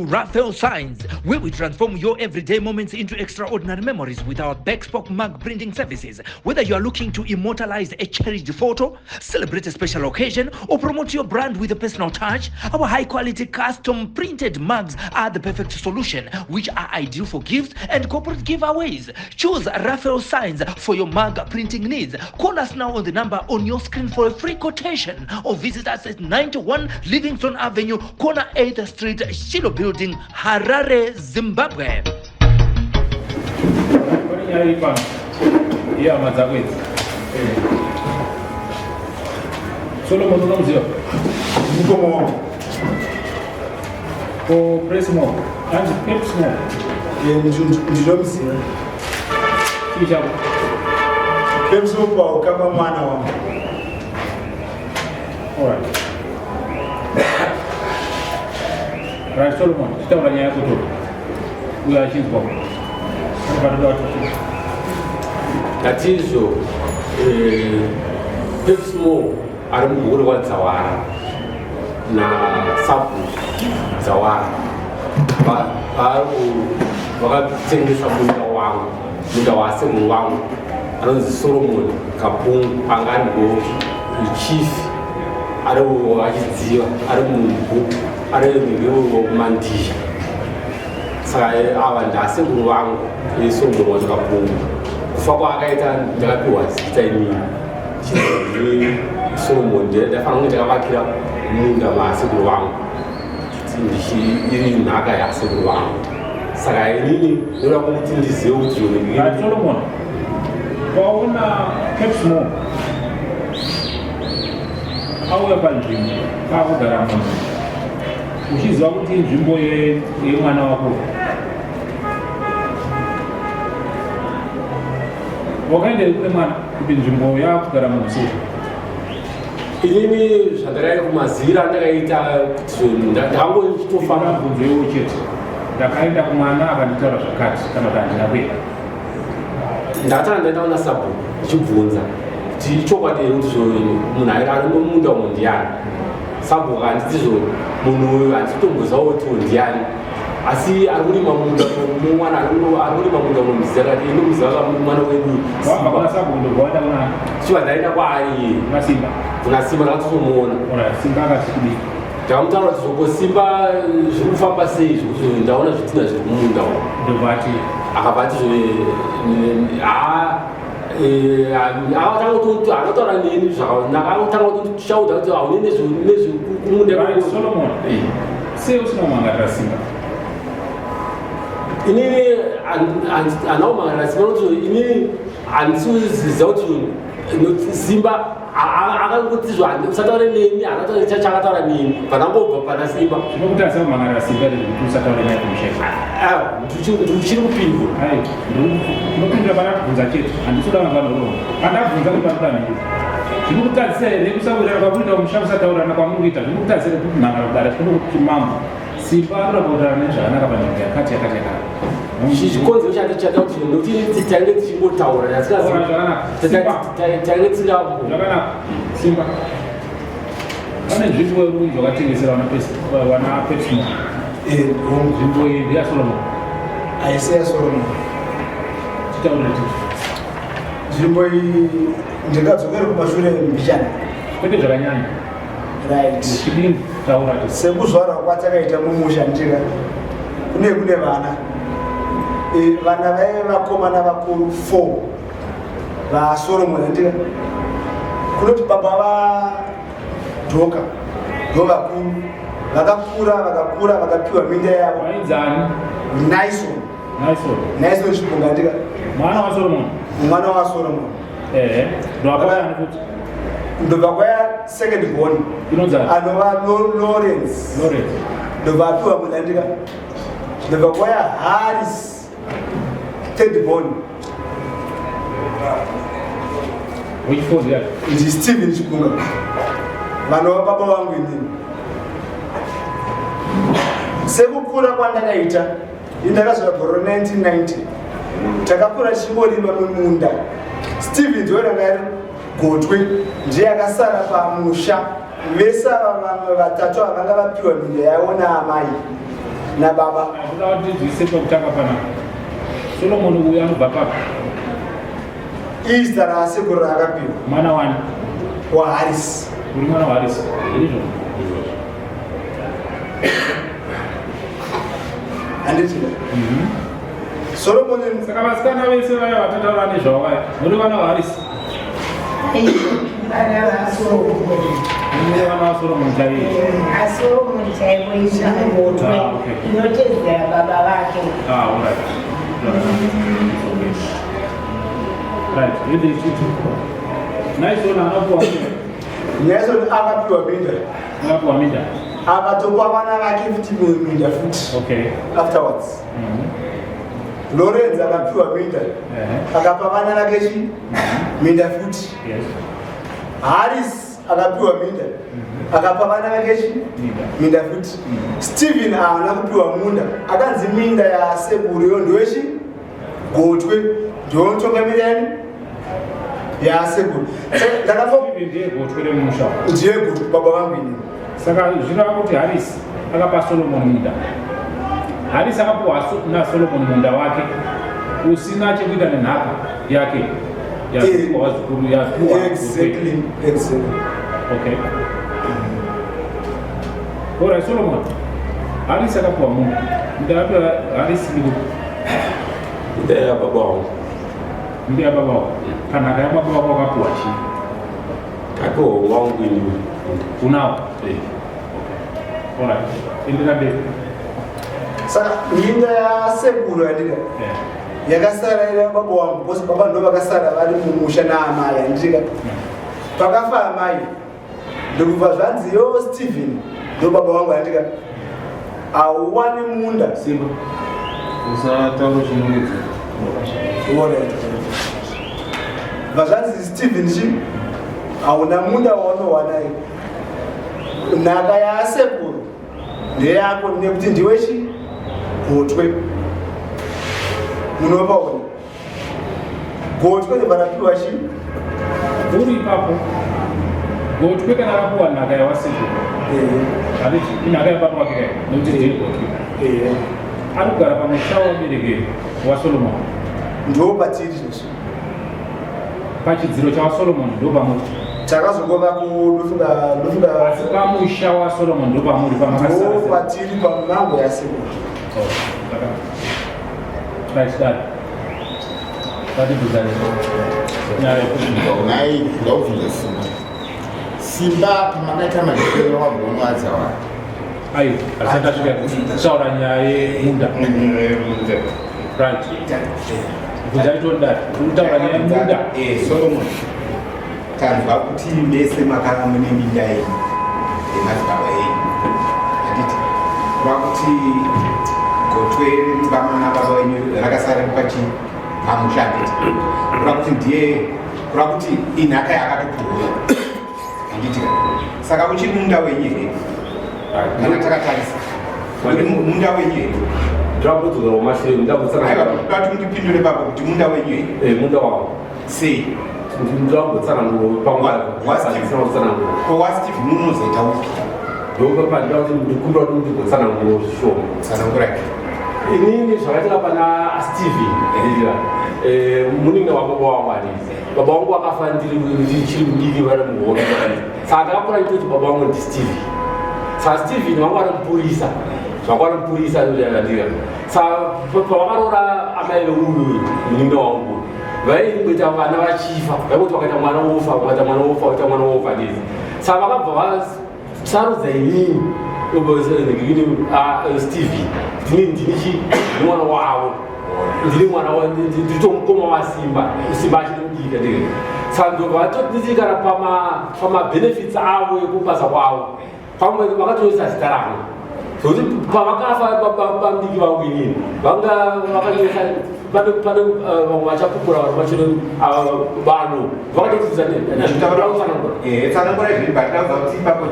to Raphael Signs, where we transform your everyday moments into extraordinary memories with our Bexport mug printing services. Whether you are looking to immortalize a cherished photo, celebrate a special occasion, or promote your brand with a personal touch, our high quality custom printed mugs are the perfect solution, which are ideal for gifts and corporate giveaways. Choose Raphael Signs for your mug printing needs. Call us now on the number on your screen for a free quotation or visit us at 91 Livingston Avenue, corner 8th Street, Shiloh Building, Harare, Zimbabwe. Pane nyaya iri pano yehama dzako idzi. Solomon unomuziva? Mukoma wangu. Ko Presmo, anzi Pepsmo. Ndinomuziva. Chii chako? Pepsmo paukama mwana wangu. Alright. Right, Solomon, chitaura nyaya yako to. Uyo achinzwa. Panoda kuti Ndatizvo eh, Pepsmo ari mubhuku rekwaDzawara naSabhuku Dzawara vakatengesa munda wangu munda wasekuru vangu anonzi Solomon Kapungu anga ari go chief ari achidziva ari mubhuku ari kumandizha saka ava ndasekuru vangu Solomon wacho Kapungu kufa kwaakaita ndakapiwa zita inini chinzi Solomon ndafanira kunge ndakavakira munda masekuru vangu iri nhaka yasekuru vangu saka inini ndoda kuti ndizive kuti Solomon waona Capsmore auya panzvimbo paakugara munhu uchiziva kuti inzvimbo yemwana wako wakaendei kune mwana kuti nzvimbo yaakugara munhu sei inini zvandakaita kumazira andakaita kuti ndakangotofamba mubvunzo iwo chete ndakaenda kumwana akanditaura zvakati kana kuti handina kuenda ndakatanga ndaenda kuna sabhuku ndichibvunza kuti ichokwadi here kuti zvo munhu ari mumunda umu ndiyani sabhuku handiti zvo munhu uyu handisi kutomboziva kuti ndiyani asi ari kurima munda mwana ari kurima munda unomuziva kati inomuziva mwana wedu wabva kuna sabhuku ndobva waenda kuna chiva ndaenda kwaari kuna simba kuna simba ndakatozomuona Alright, simba akati kudii ndakamutaura kuti zvoko simba zviri kufamba sei zvekuti ndaona zvitina zviri kumunda umu ndobva ati akabva ati akatanga neni zvakanaka akatanga kutoshauda kuti haune nezvekumunda Right, Solomon sei usina kumangarira simba inini handina kumangarira simba nokuti inini handisi kuziva kuti simba akangoti zvo usataure neni haana chakataura neni pandangobva pana simba zvinokutarisa kumangarira simba here zvekuti usataure naye kumusha ndichiri kupindura ai ndinopindura pandakubvunza chete handisi kuda vanhu vanorova pandabvunza kuti panoda mhinduro zvinokutadzisa here kusawirirana kwakuita kumusha kusataurirana kwamuri kuita zvinokutadzisa here kuti mhangara kudare zvinokuti mambo simba anoda kutaura nezvakanaka panzvimbo yakati yakati yakati chikonzero chati chata kuti nokuti tange tichingotaura tange tisinga zvakanaka simba pane nzvimbo yerunzi wakatengesera vana pepsmo nzvimbo iyi ndeyasolomon haisi yasolomon titaure ti nzvimbo iyi ndingadzokere kumashure mbichana kwete zvakanyanya right chidini taura ti sekuzvarwa kwatakaita mumusha ndika kune kune vana e, vana vaive vakomana vakuru 4 vasolomon andika kunoti baba vadhoka ndo vakuru vakakura vakakura vakapiwa minda yavo vainzani nison nison nison chibunga andika mwana wasolomon mwana wasolomon ehe ndoakwayani futi ndobva kwaya second born inonzani anova lawrence lawrence ndobva apiwa munda andika ndobva kwaya harris third born which four ndiani ndi stephen chikunga vanova baba vangu inini sekukura kwandakaita indakazvara gore 1990 takakura tichingorima mumunda stephen ndiwe ranga ari gotwe ndiye akasara pamusha vese ava vamwe vatatu ava vanga vapiwa minda yavo naamai Nababa. Kuda kuti tinzwisise pekutanga panapa. Solomon uyu anobva papi? Izita raasekuru raakapiwa. Mwana wani? WaHaris. Uri mwana waHaris. Ndizvo. Handiti? Solomon Saka vasikana vese vaya vatataura nezvavo vaya, muri vana vaHaris. Vana vaSoromoni. Muri vana vaSoromon chaiye. ASoromoni chaivo izvangotwe Ah, okay. inotedzera baba vake. Ah, all right. It's okay. Right, read it. Nice one, anapuwa minda. Nelson akapiwa minda. Anapuwa minda. Akatopa vana vake futi minda futi. Okay. Afterwards. Lorenz akapiwa minda. Akapa vana vake chi minda futi. Yes. Harris akapiwa minda. Akapa vana vake chi Minda. minda futi. Stephen haana kupiwa munda. Akanzi minda yasekuru yo ndowechi gotwe ndonotongamira yani yasekuru. Saka ndakapo Stephen ndiye gotwe remusha. ndiye gotwe baba vangu inini. Saka zvinoreva kuti Harris akapa Solomon munda. Harris akapiwa naSolomon munda wake usina chekuita nenhaka yake yapiwa vazukuru yapiwa. Exactly. Okay. Alright, Solomon. Harris akapiwa munda. Munda akapiwa Harris ni Minda yababa wangu. Minda yababa wako. Panhaka yababa wako wakapiwa chii? Tapiwa wangu ini. Unawo? Eh. Alright. Endelea mbele. Saka minda yasekuru yandika yakasara iri baba wangu because baba ndo vakasara vari mumusha naamai handika. Pakafa amai ndokubva zvanzi yo Stephen ndo baba vangu handika hauwani munda. Simba. Usataura chinongedzera. Bva zvanzi Stephen chi hauna munda waunowana, nhaka yasekuru ndeyako nekuti ndiwe chi gotwe. Munopaona gotwe ndobva rapiwa chi Uri ipapo. Gotwe kana rapiwa nhaka yawasekuru. Handiti inhaka yababa wake kai nekuti ndiye gotwe. Ari kugara pamusha wabereki waSolomon. Ndo patiri zvesvo. Pachidziro chawaSolomon ndo pamuri. Takazongova ndofunga Asi pamusha waSolomon ndo pamuri pamakasara. Ndo patiri pamango yasekuru. Oh, right, dai. Ngatibvunzane. Nyaya yekuti Nai ndaubvunza Simba. Simba, pamakaita madhikero wambonwadza wa Aiwa, asati tasvika kutaura nyaya yemunda. Right. Bvunzai tondari. Kutaura nyaya yemunda. Solomon, tanzwa kuti mese makanga mune minda yenyu yemadzibaba enyu, handiti? Kureva kuti gotwe remubamana baba wenyu rakasara pachi pamusha, handiti? Kureva kuti ndiye, kureva kuti inhaka yaakatopuhwa, handiti ka? Saka uchiri munda wenyu here kana takatarisa? Uri munda wenyu here? Ndirakudzokera kumashure. Aiwa, Ndakutsanangura. kuti mundipindure baba kuti munda wenyu here? Eh, munda wangu. Sei? Ndakutsanangura pamwe. WaSteve. Kutsanangura. Ko waSteve munozoita upi? Ndopandida kuti ndikumbira kuti ndigotsanangura zvishoma. Tsanangurai. Inini zvakaitika pana Steven ndira munin'ina wababa wangu handiti. Baba vangu vakafa ndiri ndichiri mudiki vari muhondo. Saka ndakakura nditoti baba vangu ndiSteven. Saka Steven vanga vari mupurisa, zvanga vari mupurisa ndira. Saka pavakaroora amai veuyu munin'ina wangu, vaingoita vana vachifa, vaingoti vakaita mwana wofa, vakaita mwana wofa, vakaita mwana wofa ndidzi. Saka vakabva vasarudza inini, Steve. Ndini chi ndini mwana wavo, ndini mwana nditomukoma waSimba. Simba achiri mudiki ndiri. Saka ndobva vatotiti kana pamabenefits avo ekubasa kwavo pamwe vakatoisa zita rangu, zvokuti pavakafa vamudiki vangu inini vanga vakanyoresa pane vamwe vachapupura vari vachino vanhu vakatotiza. Tsanangura izvi but ndauza kuti ipapo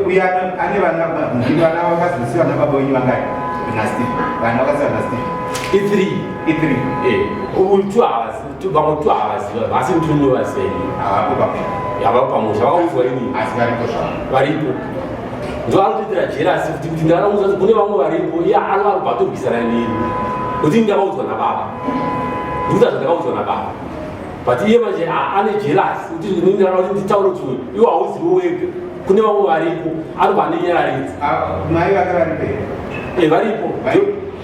uyu ane vana, ndini vana vakazosiwa nababa wenyu vangani naSteve? Vana vakasiwa naSteve? I3. I3. Two vamwe two havaziva, asi ndinovaziva ini. Havapo pamusha? Havapo pamusha, vakaudzwa inini. Asi varipo zvavo? Varipo. Ndo anotoitira jerasi kuti kuti ndakamuudza kuti kune vamwe varipo iye anova kubva atorwisana neni kuti ndakaudzwa nababa ndikuita zvandakaudzwa nababa but iye manje ane jerasi kuti inini ndakada kuti nditaure kuti iwe hauzivi wega kune vamwe varipo anobva anenyararidza. Mai vake varipo here? Eh, varipo.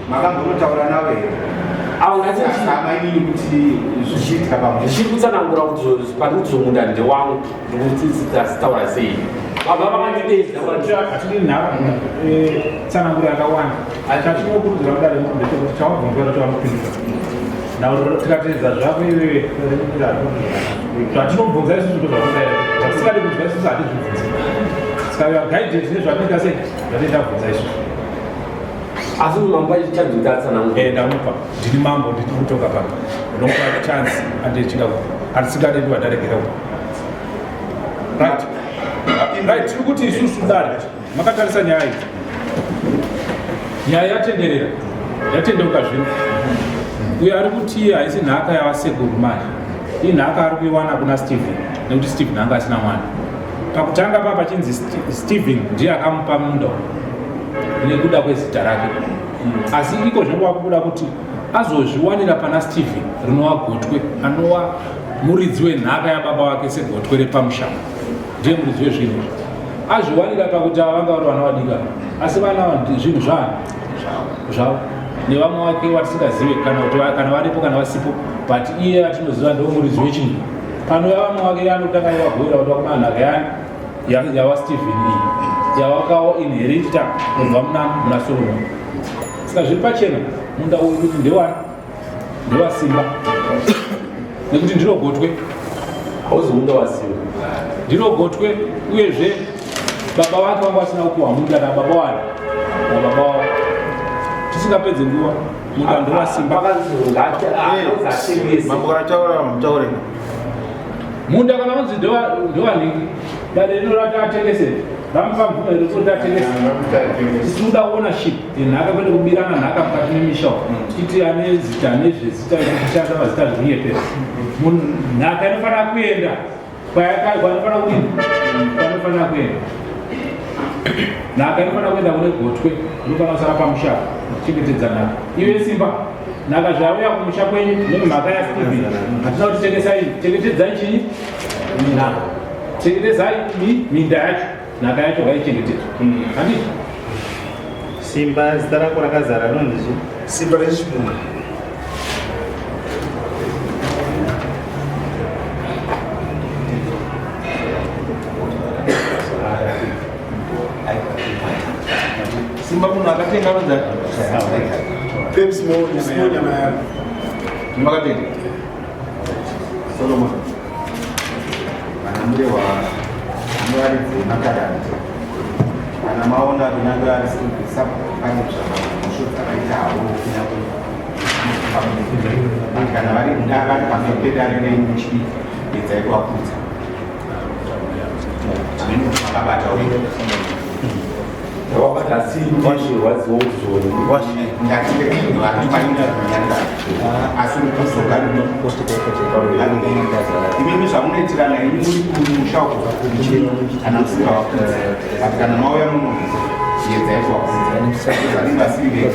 Makambonotaura navo here? Avo ngatiamainini kuti zvichiitika pamwe ndichiri kutsanangura kuti pane kuti zvomunda ndewangu ndikutitaura sei baba vakandidedza. Hatidi nhara eh, tsananguro yakawanda. Chatinokurudzira kudare ndechekuti chawabvunzwa chavanopindura nauro tikateedza zvako iwewe zvatinobvunza isusu ndozvatodai zvatisingadi kunzwa isusu hatizvibvunzi. Saka we are guided nezvatinoita sei zvatinoita bvunza isusu. Asi mambo chance kuti atsanangure. Eh, ndamupa. Ndini mambo, ndiri kutonga pano. Ndinomupa chance andichinga hatisingadi ndi vadaregera uko. Right. Right, tiri kuti isusu dare makatarisa nyaya iyi. Nyaya yatenderera. Yatendeuka zvino. Uyo ari kuti iye haisi nhaka yavasekuru manje. Inhaka ari kuiwana kuna Stephen nekuti Stephen anga asina mwana. Pakutanga pa pachinzi Stephen ndiye akamupa munda uyu nekuda kwezita rake. Asi iko zvino kwakubuda kuti azozviwanira pana Stephen rinova gotwe anova muridzi wenhaka yababa wake segotwe repamusha. Ndiye muridzi wezvinhu izvi. Azviwanira pakuti ava vanga vari vana vadiki ava. Asi vana ava zvinhu zvaani? Zvavo. Nevamwe vake vatisingazive kana kuti kana varipo kana vasipo, but iye atinoziva ndiwo muridzi wechinhu. Panouya vamwe vake anotanga kuvagovera kuti vakomana nhaka yani yawa Stephen iyi yawakawo inherita kubva muna Solomon. Saka zviri pachena munda uyu kuti ndewani? Ndewasimba nekuti ndiro gotwe. Hauzi munda wasimba, ndiro gotwe. Uyezve baba vake vanga vasina kupiwa munda nababa wani nababa wavo. Tisingapedze nguva, munda ndewasimba. Mambo kana taura mutaure. Munda kana unzi ndewanhingi, dare rino rati atengese ramupa mvumo here kuti atengese? Tisi kuda ownership yenhaka kwete kubirana nhaka mukati memisha umu. Tichiti ane zita nezvezita tichishandisa mazita zvinyepera. Nhaka inofanira kuenda kwanofanira kudini? Kwanofanira kuenda nhaka inofanira kuenda kune gotwe inofanira kusara pamusha kuchengetedza nhaka. Iwe Simba, nhaka zvauya kumusha kwenyu nemhaka yaStephen hatina kuti tengesai, chengetedzai chinyi nhaka, chengetedzai minda yacho, nhaka yacho ngaichengetedzwe. Handiti? Simba, zita rako rakazara rinonzi chii? Simba rechipunga. Simba munhu akatenga anonzi Pepsi mo nyama yako. Makatenga. Solomon. Vana Murewa muvaridzi vemakadani. Kana maona kunyange ari pane mhosho dzakaita havo kunyange kana vari vari pamberi pedare renyu chidiki edzai kuvakudza. Makabata uye. Ndakabata asi ndizvirwadziwa kuti zvone. Asi imimi zvamunoitirana imi muri kumusha uko kana musingavakudzi, but kana mauya muno yedzai kuvakudza vanenge vasiri vega.